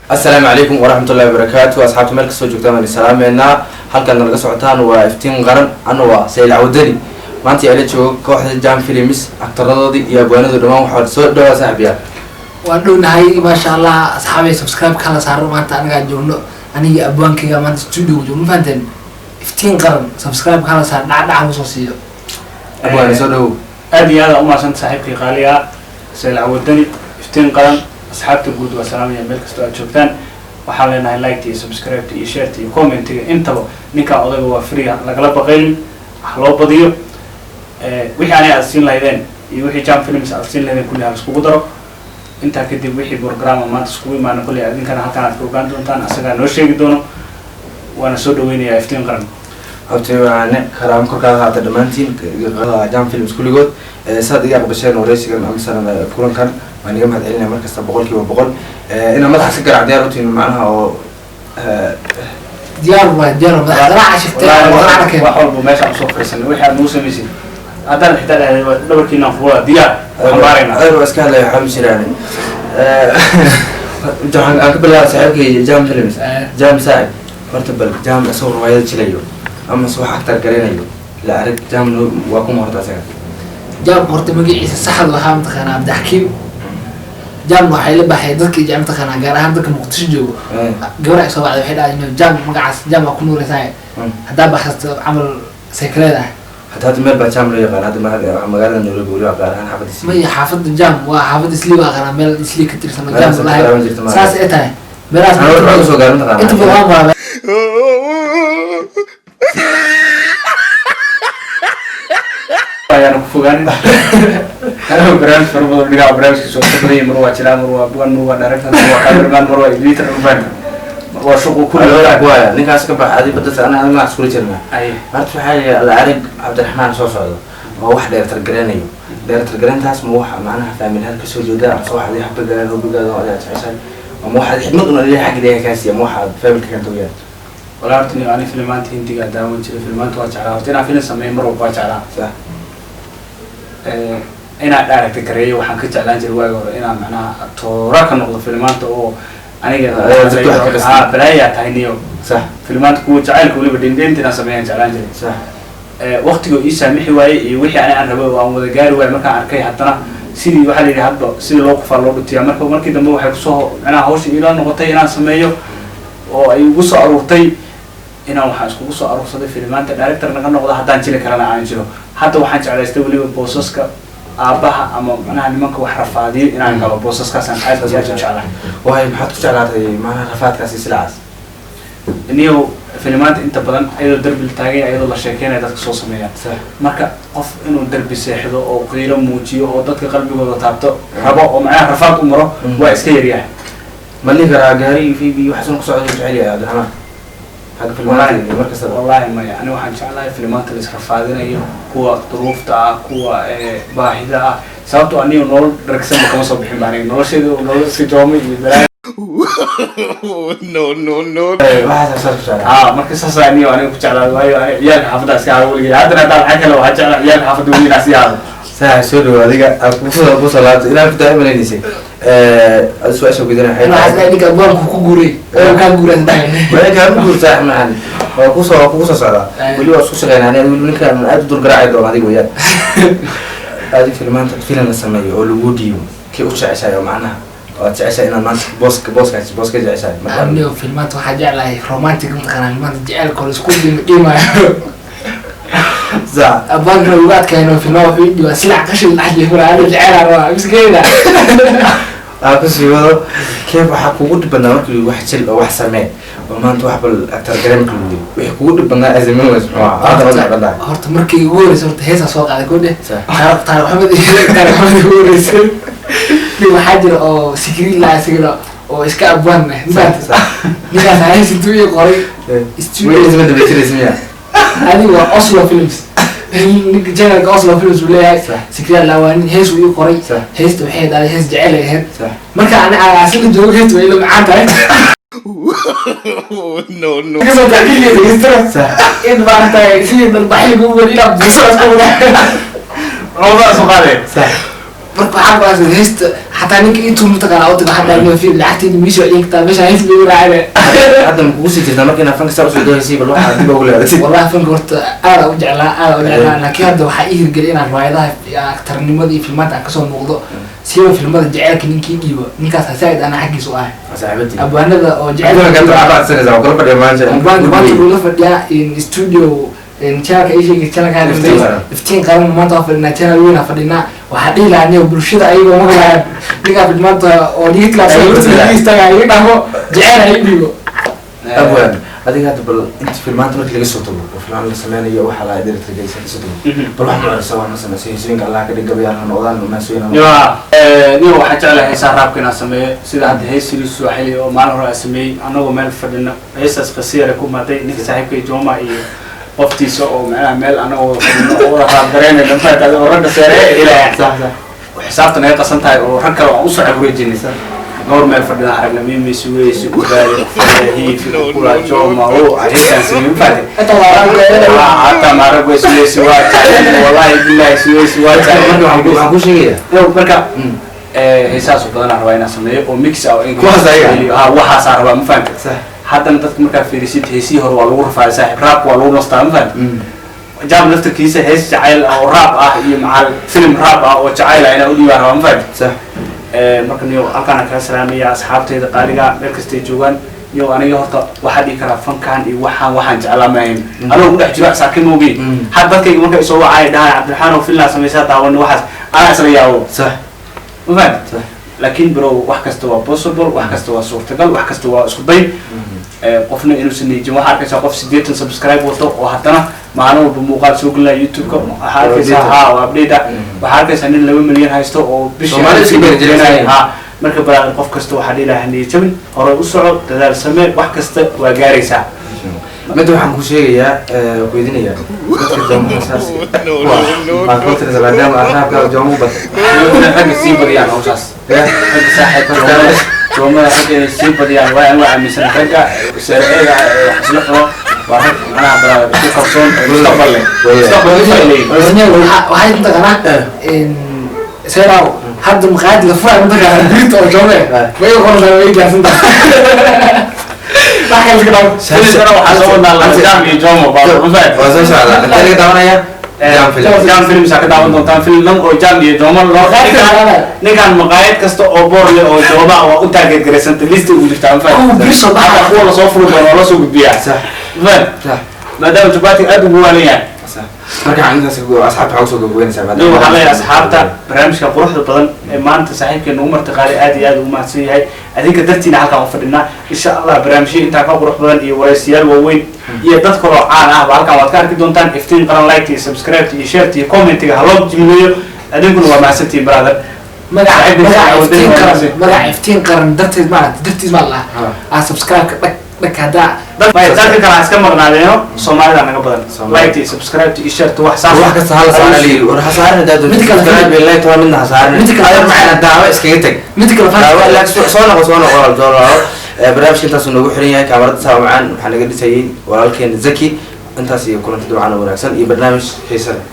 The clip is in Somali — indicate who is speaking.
Speaker 1: Asalaamu calaykum waraxmatullahi wabarakaatu. Asxaabta meel kastoo joogtaan waan salaameynaa. Halkaan nalaga socotaan waa Iftiin Qaran. Ana waa Saylac Wadani. Maanta ila joogo kooxda Jam Films, actoradoodii iyo abwaanadu dhammaan. Waxaa soo dhawaa, saaxibiyaa.
Speaker 2: Waan dhownahay, maasha Allah. Asxaabay, subscribe kala saaro. Maanta anagaa joogno, aniga abwaankayga maanta studio joogno, ma fahanteen? Iftiin Qaran subscribe kala saar, dhacdhaca kusoo siiyo.
Speaker 1: Abwaane, soo dhawow.
Speaker 3: Aad iyo aad aa umahadsan, saaxiibkii qaaliga Saylac Wadani, Iftiin Qaran. Asxaabta guud waa salaamaya meel kastoo aad joogtaan. Waxaan leenahay like iyo subscribe iyo share iyo commentiga intaba. Ninkaa odayga waa free, lagala baqayn, wax loo badiyo. Wixii aniga aad siin lahaydeen iyo wixii Jam Films aad siin lahaydeen kulli hal iskugu daro. Intaa kadib, wixii programa maanta iskugu imaana kulli idinkana halkaan aad ka ogaan doontaan, asagaa noo sheegi doono. Waana soo dhaweynayaa Iftiin Qaran.
Speaker 1: Horta waane karaamo korkaada haata dhammaantiin Jam Films kulligood. Saad iga aqbasheen wareysigan ama kulankan, waan iga mahad celinaya markasta 100%. Inaa madaxa si garac diyaar utihin macnaha oo
Speaker 2: Diyaar waay, diyaar. Madax garaaca shigtay, garaaca keen.
Speaker 3: Wax walba meeshaan usoo fariisanay, wixii aad nagu samaysid haddaan xitaa dhahday dhabarkiinaan fuula, diyaar xambaarayna.
Speaker 1: Adeer, waa iska hadlaya, waxaa ma jiraan. Waxaan aan ka bilaaba saaxiibkay Jam Films. Jam saaxib, horta bal Jam isagoo riwaayada jilayo ama se wax actor garanayo la arag, Jam waa kuma horta asaga?
Speaker 2: Jam horta magaciisa saxda waxaa mataqaanaa Cabdixakiim. Jam waxay la baxay dadka jecel mataqaanaa, gaar ahaan dadka Muqdisho joogo. Gabar ay soo wacday, waxay dhahay, "Jam, magacaas Jam waa ku nuuraysaa, haddaa baxsato camal saykileed ah."
Speaker 1: Hadda meel baa Jam loo yaqaan hadda magaalada Nairobi, weliba gaar ahaan xaafadda.
Speaker 2: Maya, xaafadda Jam waa xaafadda Islii baa aqaanaa, meel Islii ka tirsan oo Jam
Speaker 1: Meelahaas
Speaker 2: lahay.
Speaker 1: ka jirta ma?
Speaker 2: Saas ay tahay meelahaas.
Speaker 1: Ana waxaa kusoo gaarin mataqaanaa.
Speaker 2: Inta badan waan maraa.
Speaker 3: Ayaana ku fogaanin. Anigu barnaamij fara badan dhigaa, barnaamijkiisa waa ka badan yahay. Mar waa jiraa, mar waa buwan, mar waa director, mar waa cameraman, mar waa editor, mar waa shuqul kulli.
Speaker 1: Waaya, ninkaas ka bax adi badasa, ana magac iskula jirnaa.
Speaker 3: Ay.
Speaker 1: Horta waxaa la arag Cabdiraxmaan soo socdo oo wax director garanayo. Director garantaas ma wax macnaha family ahaan kasoo jeeda, amase wax adi xabigaaga, hobigaaga oo adiga jeceshahay, ama waxaad xidmad un adiga xagga Ilaahay kaa siiya, ama waxaad familka keento weyaan?
Speaker 3: Walaa, horta ni ani filmaanta Hindiga daawan jiray, filmaanta waa jeclaa. Horta inaan film sameeyo mar walba waa jeclaa. Inaan director gareeyo waxaan ka jeclaan jiray waagi hore inaan macnaha toora ka noqdo filmaanta oo aniga.
Speaker 1: Adiga dadka wax ka qasbi.
Speaker 3: Ah, balaayaa tahay niyo. Filmaanta kuwa jacaylka weliba dhendheenta inaan sameeyaan jeclaan jiray. Waqtiga ii saamixi waayey iyo wixii ani aan rabay oo aan wada gaari waayey markaan arkay, haddana sidii waxaa la yidhi, hadba sidii loo kufaa loo dhutiyaa. Marka markii dambe waxay kusoo macnaha hawsha iila noqotay inaan sameeyo oo ay igu soo aruurtay inaan waxaan iskugu soo aruursaday filmaanta director naga noqdo, haddaan jili karana aan jiro. Hadda waxaan jeclaystay weliba boosaska aabbaha ama macnaha nimanka wax rafaadiyo inaan galo, boosaskaasaan aad iyo aad u jeclahay.
Speaker 1: Waayo, maxaad ku jeclaatay macnaha rafaadkaas iyo silacaas?
Speaker 3: Niyow, filimaanta inta badan iyadoo derbi la taaganya, iyadoo la sheekeynaya dadka soo sameeyaan. Marka qof inuu derbi seexdo oo qiilo muujiyo oo dadka qalbigooda taabto rabo oo macnaha rafaad u maro waa iska yaryahay.
Speaker 1: Ma dhihi karaa gaari v waxaasun ku socda jecel yahay Cabdiraxmaan xagga filmaanta iyo mar kastaba?
Speaker 3: Wallaahi maya, ani waxaan jeclahay filimaanta la israfaadinayo, kuwa duruufta ah, kuwa baahida ah, sababtoo aniga nolol dhargsanba kama soo bixin ba. Aniga nolosheeda nolol si joomay iyo balaayo.
Speaker 4: No, no, no.
Speaker 1: Waxaas saas ku jeclaa.
Speaker 3: Ah, marka saas aniga ku jeclaa, waayo aniga ciyaalka xaafadda iska haado weligay. Haddana haddaan lacag kale waxaan jeclaa ciyaalka xaafadda weli inaan sii haado.
Speaker 1: Saa soo dhawo adiga aad kusoo laabto ilaa ku daaimanaysay adi su-aasha gudana waxay
Speaker 2: waxaas
Speaker 1: tahay
Speaker 2: dhahay ninka abwaanku ku guuray oo kaa guuray tahay.
Speaker 1: Waa kaa guur, saaxib macalin, waa kusoo waa kugu soo socdaa. Weli waa isku shaqeynaa aniga, weli ninkaan aad u dulgaraaci doono adiga weyaan. Adi filmaanta filim la sameeyo oo lagu dhiibo, kii u jeceshahay oo macnaha oo aad jeceshahay inaad maanta booska booskaas booska jeceshahay marka?
Speaker 2: Anigo filmaanta waxaa jeclahay romantic, mataqaanaa, filmaanta jecelka oo laisku dhimo dhimayo. Abwaankana ugu adkayno filmaa wuxuu ii dhibaa silac qashin dhex jiifana, ana jecel rabaa miskeeda.
Speaker 1: Aa, kusii wado. Keef waxaa kugu dhib badnaa markii wax jil oo wax samee oo maanta wax bal actor gare markii lagu yiri, wixii kugu dhib badnaa aad sameyn weyso muxuu ahaa? Hadda wadax badnaa.
Speaker 2: Horta markii ugu horreysay, horta heesaa soo qaaday kodhe. Taariikh Taariikh Maxamed, Taariikh Maxamed ugu horreysay. Nin waxaa jira oo sikriin lahaa isagana oo iska abwaan ah. Ninkaas hees intuu ii qoray studio.
Speaker 1: Weli isma dhamaytiraysa miya?
Speaker 2: Adiga waa Oslo Films, ninka channelka Oslo Films uu leeyahay. Sikriin laa waa nin hees uu ii qoray. Heesta waxay ahayd hees jecel ay ahayd. Marka ani asla joogo, heesta way ila macaan tahay.
Speaker 4: No, no.
Speaker 2: Kasoo tacdiiliya dhegeystana in maaragtay sidii dalbaxi lagu wadi inaa buuso iska wada.
Speaker 3: Labadaas u qaadee.
Speaker 2: Marka waxaa go'aansaday heesta xataa ninka intuu mataqaanaa u tago waxaa dhahay fiil lacagteeda miisha celin kartaa, meesha hees lagu raacine.
Speaker 1: Hadda ma kugu sii jirtaa marka inaad fanka saa usoo doonaysa, bal waxaa dib ugu leedatay?
Speaker 2: Wallahi fanka horta aad u jeclaa, aad u jeclaa, laakiin hadda waxaa ii hirgeliyay inaan riwaayadaha iyo aktarnimada iyo filmaanta aan kasoo muuqdo, siiba filmada jaceylka. Ninkii dhiibo ninkaas saaid anaa xaggiisa u ahay.
Speaker 1: Saaxiibadii
Speaker 2: abwaanada oo
Speaker 1: jaceylka
Speaker 2: jaceylka
Speaker 1: waa kula fadhiya maanta.
Speaker 2: Abwaanka maanta uu la fadhiyaa in studio channelka ii sheegay, channelka
Speaker 1: Iftiin Qaran.
Speaker 2: Iftiin Qaran maanta waa fadhinaa, channel weyn aa fadhinaa. Waxaa dhihi lahaa aniga bulshada ayagoo maqlayaan ninkaa filmaanta oo dhiga istaaga iga dhahmo jaceyl ha ii dhiibo.
Speaker 1: Abwaan, adiga hadda bal inta filmaanta markii laga soo tago oo filmaan la sameynayo, waxaa la director gaysa laga soo tago, bal wax ma cunaysa, wax ma samaysa? Heesooyinka Allah ka dhig, gabayaal ha noqdaan, maasooyin ha noqdaan.
Speaker 3: Niyo niyo waxaan jeclahay heesaha raabka inaan sameeyo, sida hadda hees Sirius Swahili oo maalin hore aan sameeyey anagoo meel fadhino. Heestaas qasiyare ku maatay ninka saaxiibkay Joma iyo qoftiisa oo macnaha meel anagoo wada fadhino oo wada raab dareynayno, mafahantaad, oo ragga seeree ilaa
Speaker 1: Sax sax.
Speaker 3: Xisaabta naga qasan tahay oo rag kale aan usoo cabureejinay. Dhowr meel fadhina aragna mimisi weysi kubaali hiifi kula Joma oo heestaan sameeyey, mafahantaad.
Speaker 2: Inta waa
Speaker 3: Hataa maarag way sugaysi waa tahay, wallahi billahi sugaysi waa tahay.
Speaker 1: Marka waxaan kuu sheegayaa
Speaker 3: Yow, marka heesaas oo badan aan rabaa inaan sameeyo oo mix ah oo English.
Speaker 1: Kuwaas ayaga?
Speaker 3: Ha, waxaasaan rabaa, ma fahamtay?
Speaker 1: Sax.
Speaker 3: Haddana dadka markaa fiirisid, heesihii hore waa lagu rafaaday saaxiib, raabka waa lagu nastaa, ma fahamtay? Jaam laftarkiisa hees jacayl ah oo raab ah iyo macal film raab ah oo jacayl ah inaan u dhiibaan rabaa, ma fahamtay?
Speaker 1: Sax.
Speaker 3: Marka niyo halkaan kaga salaamaya asxaabtayda qaaliga meel kastay joogaan. Niyo aniga horta waxaa dhihi karaa fankan iyo waxaan jeclaa maahayn anigoo ku dhex jiro saakin moogey. Had dadkayga markay isoo wacay dhahaan Cabdiraxmaan oo filnaa samaysaa daawan, waxaas anaa isla yaabo,
Speaker 1: Sax.
Speaker 3: ma fahamtay?
Speaker 1: Sax.
Speaker 3: Laakiin bro, wax kasta waa possible, wax kasta waa suurtagal, wax kasta waa isku day. Qofna inuusan niijin. Waxaa arkaysaa qof 80 subscribe wato oo haddana maalin walba muuqaal soo gelinaya YouTube-ka. Waxaa arkaysaa
Speaker 1: Update.
Speaker 3: Ha, waa update ah. Waxaa arkaysaa nin 2 milyan haysto oo bishii
Speaker 1: Soomaali iska beerjirinaya.
Speaker 3: Ha, marka balaadan qof kasta waxaa dhihi lahaa niyad jabin, hore u soco, dadaal samee, wax kasta waa gaaraysaa.
Speaker 1: Midda waxaan ku sheegayaa, ku weydiinayaa dadka joomaha saas baan kuu tirada maadaama aad raabkaa joomo u batay.
Speaker 3: Ragga sii badiyaan hawshaas, ragga saaxiibka joomada, ragga inay sii badiyaan waa anigu aaminsan. Ragga sharciga wax isla xuno waa rag macnaha baraada ku kalsoon oo mustaqbal leh, mustaqbal u faa'iideeyay.
Speaker 2: Waxay mataqaanaa seeraw hadda maqaayad la furay mataqaanaa birta oo joome way qortaa, way gaarsantaa, wax kale iska dhaaf.
Speaker 3: Filimkana waxaa soo wadnaa laba Jam iyo Jomo baa, ma fahamtay?
Speaker 1: Waa soo socdaa. Intee laga daawanaya? Jam Film.
Speaker 3: Jam Films aa ka daawan doontaan film dhan oo Jam iyo Jomo loo ninkaan maqaayad kasta oo boor leh oo jooma waa u target garaysanta, lista ugu jirtaa, ma fahamtay?
Speaker 2: Kuwa biri soo baxaya.
Speaker 3: Hadda kuwa lasoo furi doono oo lasoo gudbiyaa,
Speaker 1: Sax.
Speaker 3: ma fahamtay?
Speaker 1: Sax.
Speaker 3: Maadaama jabaatiga aad ugu waalan yahay.
Speaker 1: Sax. Marka intaas asxaabta waxaa usoo gabagabeynaysaa?
Speaker 3: Anigu waxaan leeyahay asxaabta, barnaamijka quruxda badan ee maanta saaxiibkeen nagu martiqaaday aad iyo aad ugu mahadsan yahay. Adinka dartiina halkaan u fadhinaa. Insha Allah barnaamijyo intaa ka qurux badan iyo waraysiyaal waaweyn iyo dad kaloo caan ah ba halkaan waad ka arki doontaan. Iftiin Qaran like iyo subscribe iyo share iyo commentiga ha loo jimleeyo. Adinkuna waa mahadsantihiin, brother.
Speaker 2: Magaca magaca Iftiin
Speaker 3: Saaxiibkeen.
Speaker 2: Qaran, magaca Iftiin Qaran darteed maaragta, dartiis maa lahaa aa subscribe-ka dhag dhag haddaa.
Speaker 3: Maya, dadka kale ha iska maqnaadeeno, Soomaalida naga badan.
Speaker 1: Soomaalida.
Speaker 3: Like iyo subscribe iyo share wax saas.
Speaker 1: Wax kasta hala saara liiri war, ha saarin hadaa doonto.
Speaker 2: Mid kale.
Speaker 1: Subscribe iyo like waa midna ha saarin.
Speaker 2: Mid kale.
Speaker 1: Adeer macna daawo iskaga tag.
Speaker 2: Mid kale.
Speaker 1: Daawo laakiin soo noqo, soo noqo walaal, soo noqo. Barnaamijka intaasuu noogu xiran yahay. Kaamarada saa macaan waxaa naga dhisayay walaalkeena Zaki. Intaas iyo kulanti ducaan wanaagsan iyo barnaamij xiise leh.